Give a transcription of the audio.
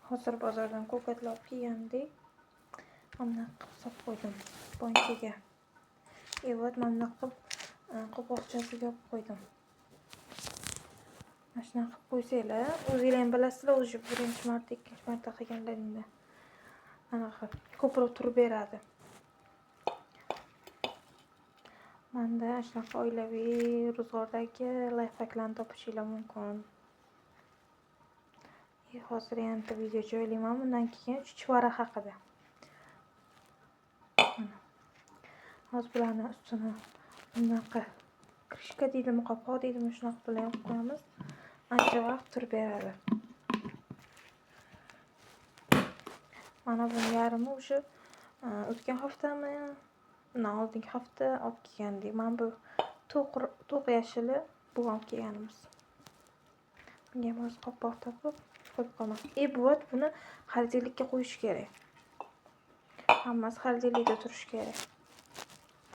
Hozir bozordan ko'katlar olib kelgandik. Mana bunaqa qilib solib qo'ydim bonkaga. И вот mana bunaqa qilib qo'poqchasiga olib qo'ydim. Mana shunaqa qilib qo'ysanglar, o'zinglar ham bilasizlar, уже birinchi marta, ikkinchi marta qilganlaringda anaqa ko'proq turib beradi. Manda shunaqa oilaviy ro'zg'ordagi layfhaklarni topishinglar mumkin. Hozir yana bitta video joylayman. Bundan keyin chuchvara haqida. Mana. Hozir bularni ustini bunaqa krishka deydimi, qopoq deydimi, shunaqa bilan yopib qo'yamiz. Ancha vaqt turib beradi. Mana buni yarmi o'sha o'tgan haftami, undan oldingi hafta olib kelgandik. Mana bu to'q yashili bu olib kelganimiz. Bunga ham hozir qopoq topib qo'yib qo'yaman. Bu buni xolodilnikka qo'yish kerak. Hammasi xolodilnikda turishi kerak.